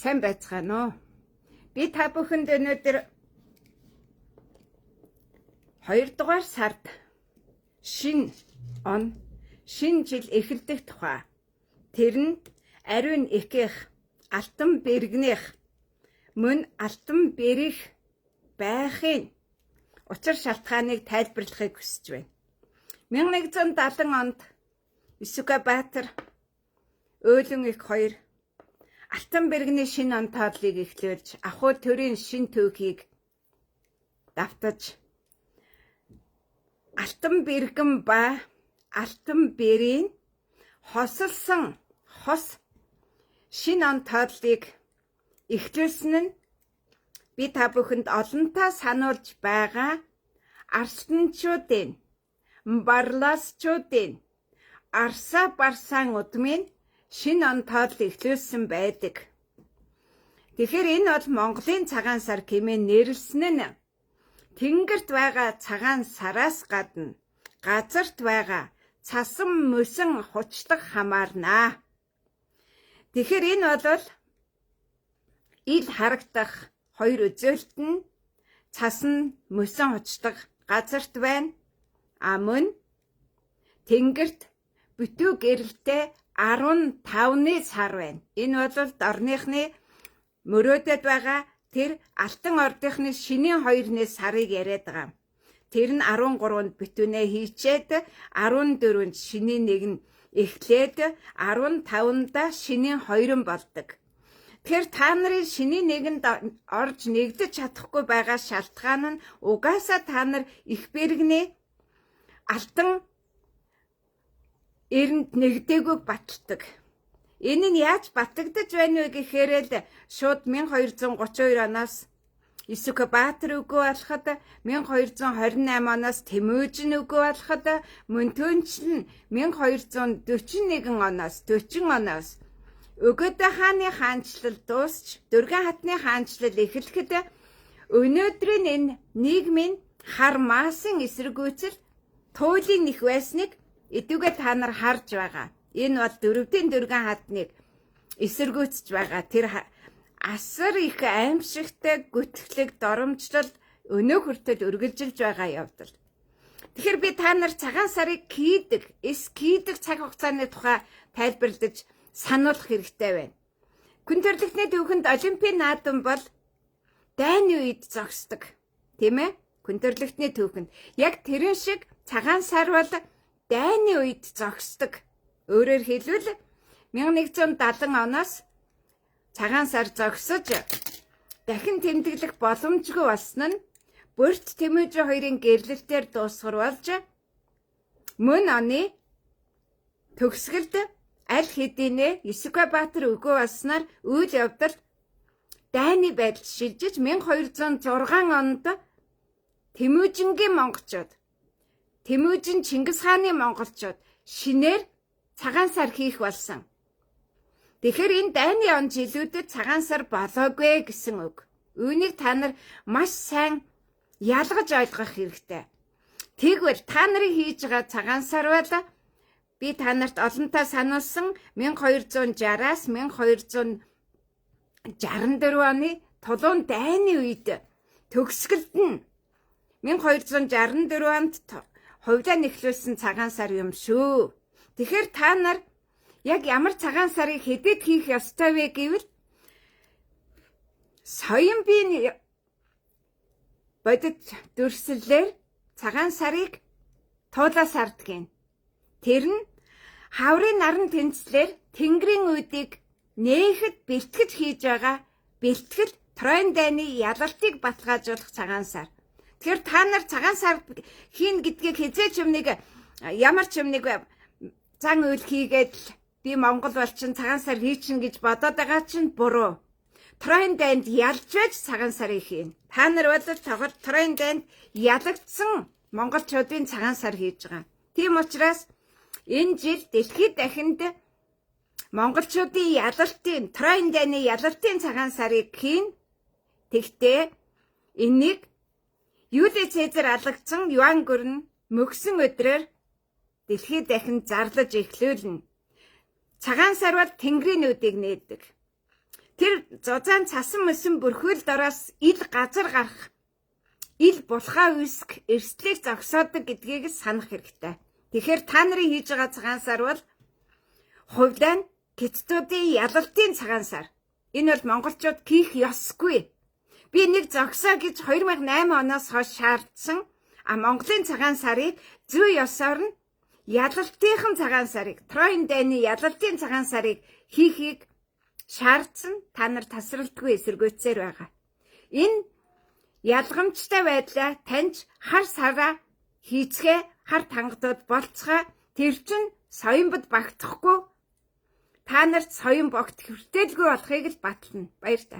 Сайн байцгаана уу? Би та бүхэнд өнөөдөр 2 дугаар сард шинэ он, шинэ жил эхэлдэг тухай. Тэр нь ариун экэх, алтан бэргнэх, мөн алтан бэрэх байхын учир шалтгааныг тайлбарлахыг хүсэж байна. 1170 онд Исүгэ Баатар Өөлөн их хоёр Алтан бэргэний шинэ он тооллыг эхлүүлж, ахуй төрийн шинэ түүхийг давтаж, Алтан бэргэн ба Алтан бэрийн хосолсон хос шинэ он тооллыг эхлүүлсэн нь би та бүхэнд олонтаа сануулж байгаа арсланчуудын, барласчуудын арсаа барсан удмын шинэ он тоол эхлүүлсэн байдаг. Тэгэхээр энэ бол Монголын цагаан сар хэмээн нэрлсэн нь тэнгэрт байгаа цагаан сараас гадна газарт байгаа цасан мөсөн хучлах хамаарнаа. Тэгэхээр энэ бол ил харагдах хоёр үзүүлэлт нь цас нь мөсөн хучлах газарт байна. А мөн тэнгэрт бүтүү гэрэлтэй 15-ны сар байна. Энэ бол дорныхны мөрөөдөд байгаа тэр Алтан ордынхны шинийн 2-ны сарыг яриад байгаа. Тэр нь 13-нд битүүнээ хийчээд 14-нд шинийн 1 нь эхлээд 15-нда шинийн 2 болдог. Тэгэхээр та нарын шинийн нэгэнд орж нэгдэж чадахгүй байгаа шалтгаан нь угаасаа та нар их бэрэгний алтан эрэнд нэгдээгүйг баталдаг. Энэ нь яаж батлагдаж байна вэ гэхээр л шууд 1232 оноос Исүкэ Баатар үгүй болоход, 1228 оноос Тэмүүжин үгүй болоход, мөн түнчлэн 1241 оноос 40 оноос Өгөөдө хааны хаанчлал дуусч Дөргөн хатны хаанчлал эхлэхэд өнөөдрийн энэ нийгмийн хар масын эсэргүүцэл туйлын нэх байсныг эдүүгээ та нар харж байгаа. Энэ бол дөрөвдийн Дөргөн хатныг эсэргүүцэж байгаа. Тэр асар их аимшигтай гүтгэлэг доромжлол өнөө хүртэл үргэлжилж байгаа явдал. Тэгэхээр би та нар цагаан сарыг кийдэг, эс кийдэг цаг хугацааны тухай тайлбарлаж сануулах хэрэгтэй байна. Күн төрлөختний түүхэнд Олимпийн наадам бол дайны үед зогсдог. Тийм ээ? Күн төрлөختний түүхэнд яг тэрэн шиг цагаан сар бол дайны үед зогсдог. Өөрөөр хэлбэл 1970 оноос цагаан сар зогсож дахин тэмдэглэх боломжгүй болсон нь Бөрт Тэмүүжин хоёрын гэрлэлтээр дуусгар болж мөн оны төгсгөлд аль хэдийнэ Исүгэ Баатар үгүй болсноор үйл явдал дайны байдал шилжиж 1206 онд Тэмүүжингийн монголчууд, Тэмүүжин Чингис хааны монголчууд шинээр цагаан сар хийх болсон. Тэгэхээр энэ дайны он жилүүдэд цагаан сар болоогүй гэсэн үг. Үүнийг та нар маш сайн ялгаж ойлгох хэрэгтэй. Тэгвэл та нарын хийж байгаа цагаан сар бол би та нарт олонтаа сануулсан 1260-аас 1264 оны Тулуун дайны үед төгсгөлд нь 1264 онд хувлаа нэхлүүлсэн цагаан сар юм шүү. Тэгэхээр та нар яг ямар цагаан сарыг хэдэд хийх ёстой вэ гэвэл соён биеийн бодит дүрслэлээр цагаан сарыг туулаа сард гин. Тэр нь хаврын наран тэнцлэр тэнгэрийн үүдийг нээхэд бэлтгэж хийж байгаа бэлтгэл Троен дайны ялалтыг баталгаажуулах цагаан сар. Тэгэхээр та нар цагаан сар хийн гэдгийг хизээ ч юм нэг ямар ч юм нэг зан үйл хийгээд л би Монгол болчин цагаан сар хийчин гэж бодоод байгаа чинь буруу. Троен дайнд ялж байж цагаан сарыг хийн. Та нар бол Троен дайнд ялагдсан монголчуудын цагаан сар хийж байгаа. Тийм учраас энэ жил дэлхийд дахинд монголчуудын ялалтын Троен дайны ялалтын цагаан сарыг хийн. Тэгтээ энийг Юли Цезар алагдсан Юан гүрэн мөгсөн өдрөөр дэлхийд дахин зарлаж эхлүүлнэ. Цагаан сар бол тэнгэрийн нүдийг нээдэг. Тэр зузаан цасан мөсөн бүрхүүл дороос ил газар гарах, ил булхаа үүсэх эрсдлийг зогсоодог гэдгийг санах хэрэгтэй. Тэгэхээр та нарын хийж байгаа цагаан сар бол хувьлаа нь хятадуудын ялалтын цагаан сар. Энэ бол монголчууд хийх ёсгүй. Би нэг зогсоо гэж 2008 оноос хойш шаардсан. А Монголын цагаан сарыг зүй ёсоор нь ялалтынхан цагаан сарыг, Троян дайны ялалтын цагаан сарыг хийхийг шаардсан. Та нар тасралтгүй эсэргүүцсээр байгаа. Энэ ялгамжтай байдлаа таньж хар сараа хийцгээ, хар тангадууд болцгаа, тэр чинь соёнбод багтахгүй, та нарт соён богт хүртээлгүй болохыг л батлана. Баяр таа.